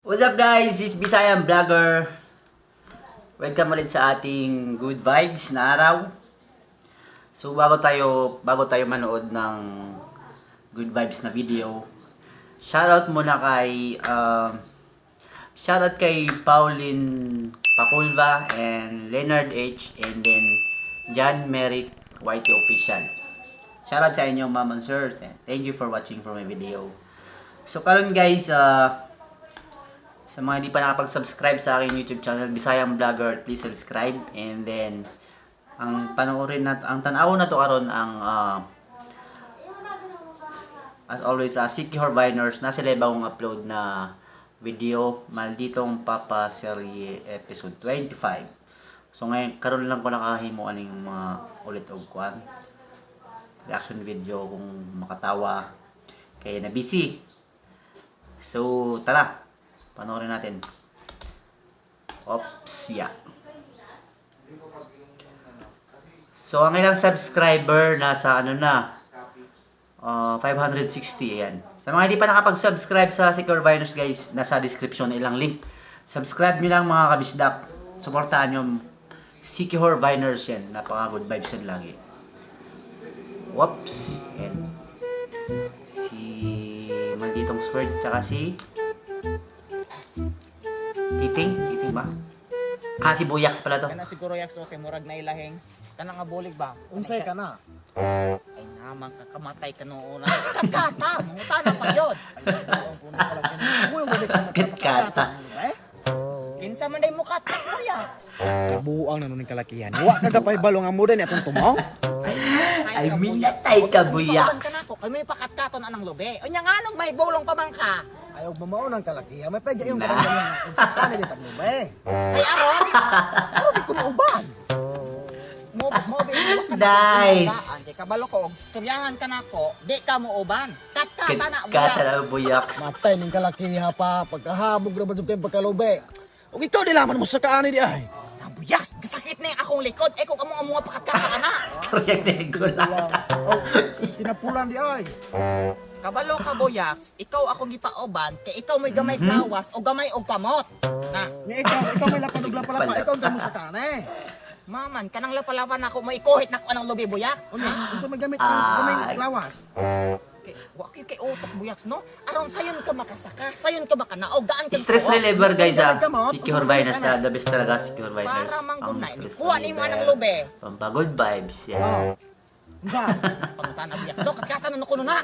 What's up, guys? It's Bisayan Vlogger. Welcome ulit sa ating good vibes na araw. So bago tayo manood ng good vibes na video, shoutout kay Pauline Paculva and Leonard H and then John Merrick YT Official. Shoutout sa inyo, ma'am and sir. Thank you for watching for my video. So karon guys, sa mga hindi pa nakapag-subscribe sa aking YouTube channel, Bisayang Vlogger, please subscribe. And then, ang panoorin nat ang tan-awon na to karon ang as always, Siquijor Viners na sila bagong upload na video, Malditong Papa Serye episode 25. So ngayon, karon lang ko nakahimo aning mga ulit og kuan reaction video kung makatawa kay na busy. So tara, panoorin natin. Oops, yeah. So ang ilang subscriber nasa ano na 560, ayan. Sa mga hindi pa nakapag-subscribe sa Siquijor Viners, guys, nasa description ilang link. Subscribe nyo lang, mga kabisdak. Suportahan nyo Siquijor Viners yan. Napaka good vibes yan lagi. Whoops. Yan. Si Malditong Squared tsaka si Titing? Titing ba? Ah, si Buyax pala to. Kana siguro, Yax, okay, murag na ilahing. Kana nga bulig ba? Unsay ka na? Ay naman ka, kamatay ka noon. Katkata, mangutana pa yun. Uy, wala ka Katkata. Eh? Kinsa man day mukat mo, Yax. Kabuang na nun ng kalakihan. Wa ka kapay balong nga mo din atong tumong. Ay, minatay ka, Buyax. Ka nako, kay may pakatkaton anang lubi. Unya nganong may bulong pa man ka? Ayaw mamao ng kalakihan. May pwede yung Na. kalangan kung saan ni taglubi. Kay aron, Pero di ko mauban. Mo mo bi wa ka na Nice. Kay kabalo ko og istoryahan ka nako, di ka mo uban. Katkata na, Katkata Buyax. na, Buyax. Matay ning kalakiha pa. Pagkahabog na ba sa pagkalubi? Ug ikaw di laman mo sa kaani di ay. Na, Buyax, gasakit na yung akong likod. Eh kung amo amo nga pakatkata ka na. Torsiyan ko lang. Oh, tinapulan di ay. Kabalo ka, Boyax, ikaw akong gipauban kay ikaw may gamay lawas o gamay og kamot. Na, Nga ikaw may lapad og lapalapa, ikaw ang gamo sa kaani. Maman, kanang lapalapan ako, may ikuhit na ko anang lubi, Boyax. Unya, unsa may gamit ang gamay lawas? Kay, wa kay kay utok, Boyax, no? Aron sayon ka makasaka, sayon ka makanaog, gaan ka Stress reliever, guys, ah. Kamot, Siquijor Viners, ah. The best talaga Siquijor Viners. Para manggunay, Ang stress kuha nimo reliever. anang lubi. Pampa good vibes, yan. Oh. Unsa? Pangutan na, Boyax, no? Katkata na kuno na.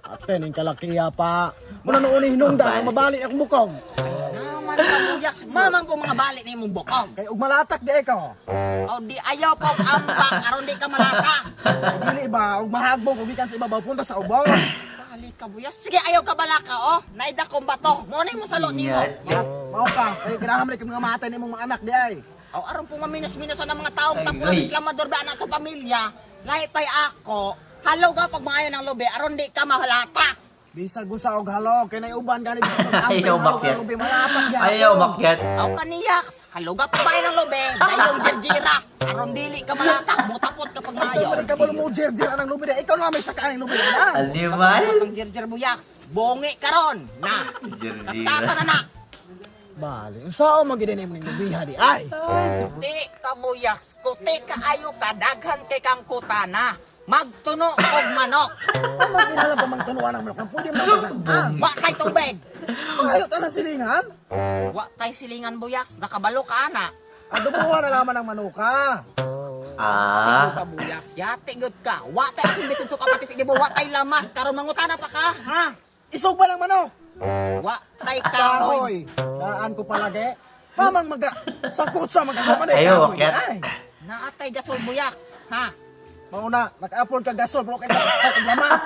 Ate ning kalakiha pa. Muna noon hinungdan ang mabali akong bukog. Naman ka, Boyax, mamang po mga balik na imong bukog. Kay og malatak di ikaw. O di ayaw po og ambak aron di ka malata. Dili ba og mahagbong og gikan sa ibabaw punta sa ubos. Balik ka, Boyax. Sige, ayaw ka balaka, oh. Naida kong bato. Mo na mo salo nimo. Yan. Mao ka, kay kinahanglan kay mga matay nimong mga anak di ay. Aw, aron po maminos-minusan ang mga taong Ay, tapulang ay. reklamador ba na itong pamilya, lahi pa'y ako, halaw ka pag maayo ng lubi, aron di ka mahalata. Bisag unsa og halog kay nay uban gani bisag sa amping Ayaw halog makyat. ang lubi malatak gyapon. Ayaw makyat. Aw kaniyaks, halaw ka pag maayo ng lubi, dayong jirjira, aron dili ka malata, mutapot ka pag maayo. Tapos ka mo jirjir anang lubi di ikaw na may sakaan ang lubi na. Animal. Ang jirjir, Buyaks, bongi karon, na, Jirjira. katata na na. Bali, unsa man gid nimo ning lubiha di ay? Di ka, Buyaks, kuti ka ayo ka, daghan kay kang kutana, magtuno og manok, Ano kinahanglan pa mang tunuan ang manok? Pwede man taglaan. wa kay tubig, Maayo ta na silingan. Wa tay silingan, Buyaks, nakabalo ka ana. Adobuhan na laman ang manuka. Ah. Ka, Buyaks, yati gud ka. Wa tay asin bisin suka pati sige wa tay lamas karon mangutana pa ka, ha? Isog ba ng manok? Wa tay kahoy. Kahoy. Daan ko palagi. Mamang maga sakot sa magagaman ay Ayaw, kahoy di makyat. ay. Naatay gasol, Buyaks, ha? Mauna, naka-upload ka gasol pero kay kay lamas.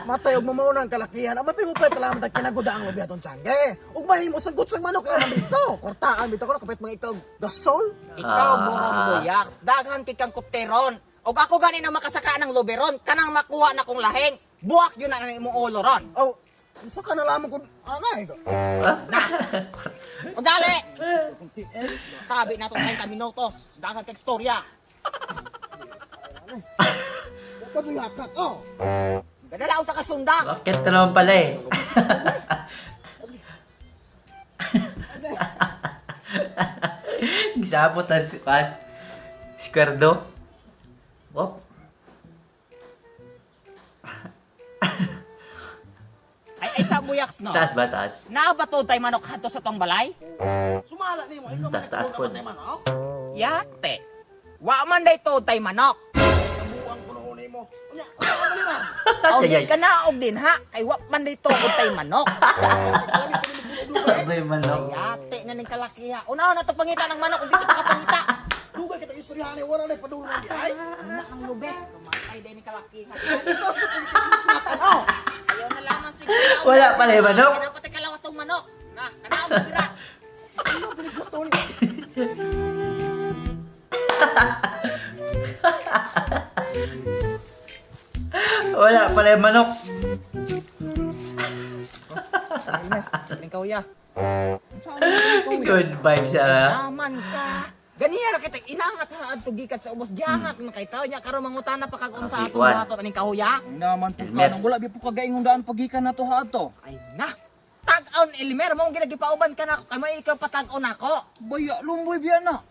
Matay og mamauna ang kalakihan. Ang mapimo pa kalaman tag kinaguda ang lubi aton sangge. Ug mahimo sa gutsang manok laman dito. Kortaan bitaw ko kapit mga ikaw gasol. Ikaw Ah. boron, Buyaks, daghan kay kang kupteron. Og ako gani na makasaka ng luberon, kanang makuha na kong lahing. Buwak yun na ang imong ulo ron. Oh, unsa ka na lamang kun anay ko. O dali! Kung TL. Tabi na itong 30 minutos. Daghan kay istorya. Wa pa yakak. Oh. Gadala ta ka sundang. Bakit na naman pala eh. Gisapot na si kan. Square do. Wop. Ay, ay sa buyaks no. Taas ba taas? Naa ba to tay manok hadto sa tong balay? Sumala nimo, ikaw Taas, taas man po. patay manok. Yate. Wa man day to tay manok. Kabuang kuno nimo. Unya, unya man nila. Aw Ay, di ay. ka na og din ha. Kay wa man day to og tay manok. Abay manok. Yate na ning kalakiha. Una na to pangita ng manok ug di sa makapangita. Dugay kita istoryahan wala na padulong di ay. Una ang lube. Tumatay day ni kalakiha. Tapos na kung sinakan oh. Ayaw na lamang siguro. Wala pala yung manok. Kaya dapat kalawa tong manok. Na, kanaog dira. Ano pinagluto ni? Wala pala yung manok. Ning kauya. Good vibes ah. Naman ka. Ganiya ra kita inangat ha adto gikan sa ubos giangat na kay tao nya karon mangutana pa kag unsa Ah, atong si Juan. buhaton aning kahuya. Naman po ka Elmer. nang wala bi po kagaingong daan pagikan na to ha ato. Ay na. Tag-on Elmer mo ginagipauban ka na kay may ikaw patag-on ako. Baya lumboy biya na.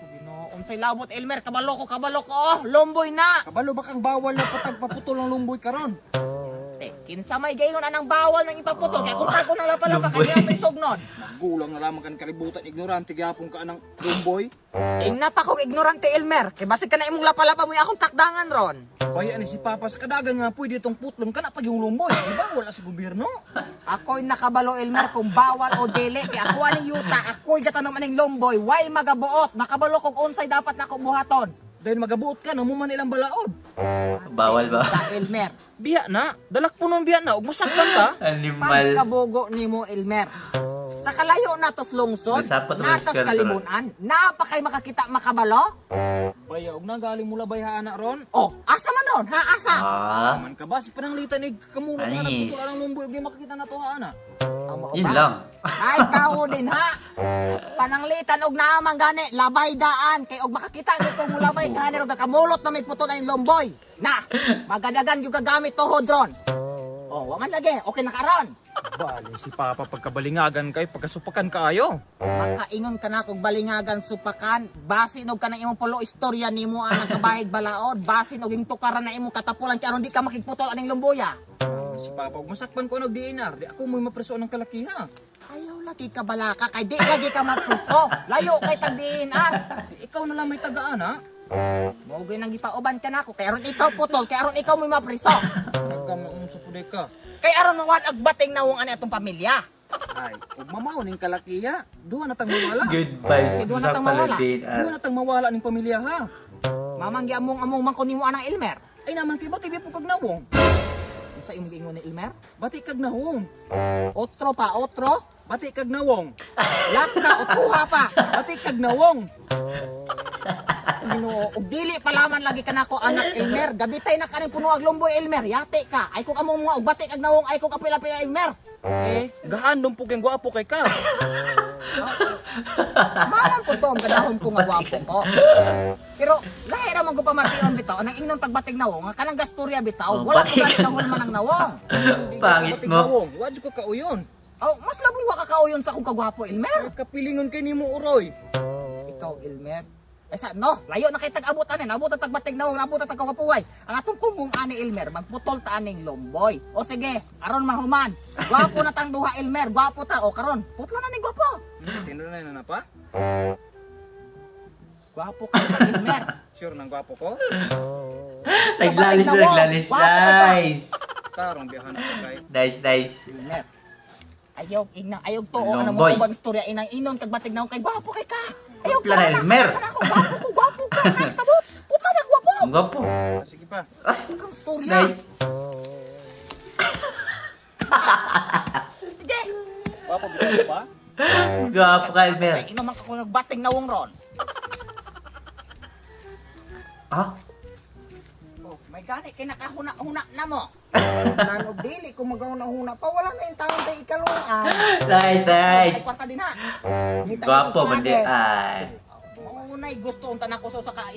Ginoo, unsay labot Elmer kabalo ko oh, lomboy na. Kabalo ba kang bawal na patag paputol ang lumboy karon? Te, kinsa may gayon anang bawal nang ipaputol kay kung tag-on na pala pa Lomboy. kay ato isugnon. Gulang na lamang kan kalibutan ignorante gyapon ka anang lumboy. Ingna pa kong ignorante Elmer, kay basig ka na imong lapalapa mo akong takdangan ron. Baya ni si Papa sa kadagan nga pwede itong putlon kana pag yung lumboy. Di ba wala sa gobyerno? Ako'y nakabalo Elmer kung bawal o dili kay ako aning yuta, ako'y gatanom aning lomboy, way magabuot, makabalo kog unsay dapat nako buhaton. Dahil magabuot ka na mo man ilang balaod. Bawal ba? Ta Elmer, Biya na, dalak po nung biya na ug masakpan ta. Animal. pagkabugo nimo Elmer. Sa kalayo natos lungsod, Nasapot naman natos si Square kalibunan, naa pa kay makakita makabalo? Baya og nagaling mula bayha ana ron. Oh, asa man ron, ha asa? Ah, Man ka ba si pananglitan ni kamuno ka Anis. nagputol ang lumboy ug di makakita na to ha ana. Amo yun ba? lang. Ay tao din ha. Pananglitan og naamang gani, labay daan kay og makakita gyud kong mulabay gani og kamulot na may putol ang lomboy. Na, magadagan gyud kagamit tuhod ron. Oh, wa man lagi, okay na karon. Bali si Papa pagkabalingagan kay pagkasupakan kaayo. Makaingon ka na kog balingagan supakan, basin og kanang imong pulo istorya nimo ang nagkabahig balaod, basin og imong tukaran na imong katapulan kay aron di ka makigputol aning lumboya. Si Papa ug masakpan ko og DNR, di ako mo'y mapreso ng kalakiha. Ayaw lagi ka balaka kay di lagi ka mapriso. Layo kay tag DNR. Di ikaw na lang may tagaan ha. Mao gyud nang gipauban ka nako kay aron ikaw putol, kay aron ikaw mo'y mapriso. Nagkamaon sa puday ka. Kay aron mawad ag bating nawong ani atong pamilya. Ay, ug mamaw ning kalakiha, duha na tang mawala. Good vibes. Kasi doon natang mawala. Din, Duha na tang mawala ning pamilya ha. Mamang giamong among man ko nimo anang Elmer. Ay naman kay bati bi po kag nawong. Unsa imong giingon ni Elmer? Bati kag nawong. Otro pa, otro. Bati kag nawong. Last na otruha pa. Bati kag nawong. Ginoo, og dili pa laman lagi kanako anak Elmer. Gabitay na kaning puno ag lumboy Elmer. Yate ka. Ay kog among mga og bati kag nawong ay kog apil-apil Elmer. Eh, gahandom po kay gwapo kay ka. Maman ko to ang gadahon ko nga gwapo ko. Pero lahi ra man ko pamation bitaw anang ingnon tagbatig nawong nga kanang gasturya bitaw Oh, wala ko batik. gani nahol man ang nawong. Di ka Pangit batig mo. Nawong, wa jud ka kauyon. Oh, mas labong wa ka kauyon sa akong kagwapo Elmer. Kapilingon kay nimo uroy. Ikaw Elmer. Ay sa no, layo na kay tag-abot ani, nabot ang tagbatig nawong, nabot ang tagkapuway. Ang atong kumong ani Elmer, magputol ta aning lomboy. O sige, aron mahuman. Gwapo na tang duha Elmer, gwapo ta o karon. Putla na ning gwapo. Tinuloy na na pa? Gwapo ka Elmer. Sure nang gwapo ko? Naglalis na, naglalis. Nice. Tarong biyahan ako kay. Nice, nice. Elmer. Ayaw inang ayaw to o ano mo Lomboy. ubang istorya inang inon kag batig nawong kay gwapo kay ka. Ayaw Putla na, Elmer. Ako gwapo ko, gwapo ka. Kay sabot. Putla na gwapo. Ang gwapo. Ah, sige pa. Ang istorya. Nice. Sige. Gwapo bitaw ko pa? Gwapo ka, Elmer. Ay, ino man ka kung nagbating nawong ron. Ah? Oh, may gani kay nakahuna-huna na mo. Nanog dili kung magahuna-huna pa wala na yung taon tay ikalungan. Nice, nice. Ay kwarta din ha. Ngita Gwapo, itong bandi. klage. Ay. Mao Dunay gusto unta nako sa ka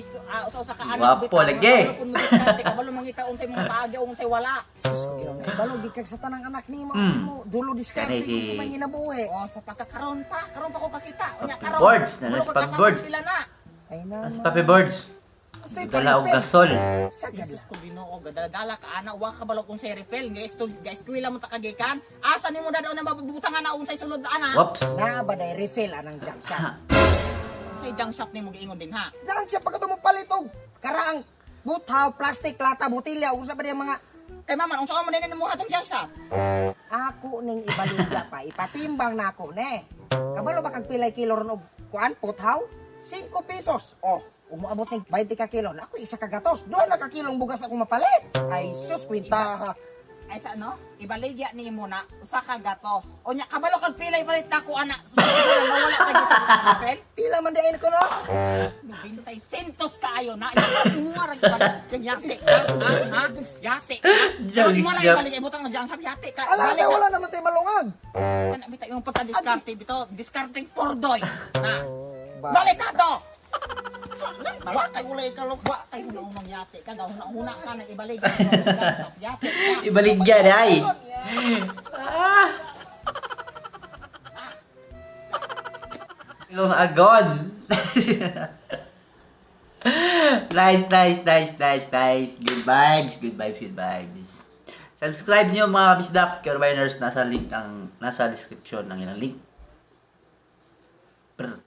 sa ka anak. Gwapo, lagi. Kabalo mo diskarte, kabalo mangita unsay mga paagi unsay wala. Sus ko Ginoo, nahibalo gid kag sa tanang anak nimo, imo dulo diskarte Kani si- kung kumanginabuhi. Oh, sa pagkakaron pa, karon pa ko kakita. Unya Papi karon. boards, na Kabalo nasa kag pag kasama boards. sila na. Ay na. Mas Papi Birds. Say Dala og gasol. Sa gala. Jesus ko Ginoo, gadala ka ana, wa ka balo kung say refill, nga isto ga eskwela mo ta kagikan. Asa nimo na daw na mabubutang ana unsay sulod ana? Whoops. Naa ba day refill anang junk shop? Unsay junk shop nimo giingon din ha? Junk shop pagka mo palit og karaang butaw, plastic, lata, botilya, unsa ba diyang mga Kay mama, unsa ka man din nimo hatong junk shop? Ako ning ibaligya pa, ipatimbang nako ne. Kabalo ba kag pilay kilo ron og kuan puthaw? 5 pesos. Oh, umuabot ning 20 ka kilo. Nako isa ka gatos. Duha na ka kilong bugas ako mapalit. Ay sus kwinta. Ay sa ano? Ibaligya nimo na usa ka gatos. Unya kabalo kag pilay palit nako ana. Sa wala pa gyud sa refill. Pila man diay ko no? Bintay sentos kaayo na. Imo ra gyud yate ka. Ha? Ha? Yate ka. Junk Di mo na shop. ibalik ibutang ang junk shop yate ka. Ala Balik na ka. wala naman tay malungag. Kana bitaw yung pagka-diskarte bitaw, diskarteng pordoy. Na. Ba- Balik ka to. Wa kay ulay ka lo, wa kay unang yate ka, gahuna-huna ka na ibalik. Yate ka. Ibaligya day. Ah. Ilong agon. Nice, nice, nice, nice, nice. Good vibes, good vibes, good vibes. Subscribe niyo mga kabisdak, Carbiners. Nasa link ang nasa description ng ilang link. Brr.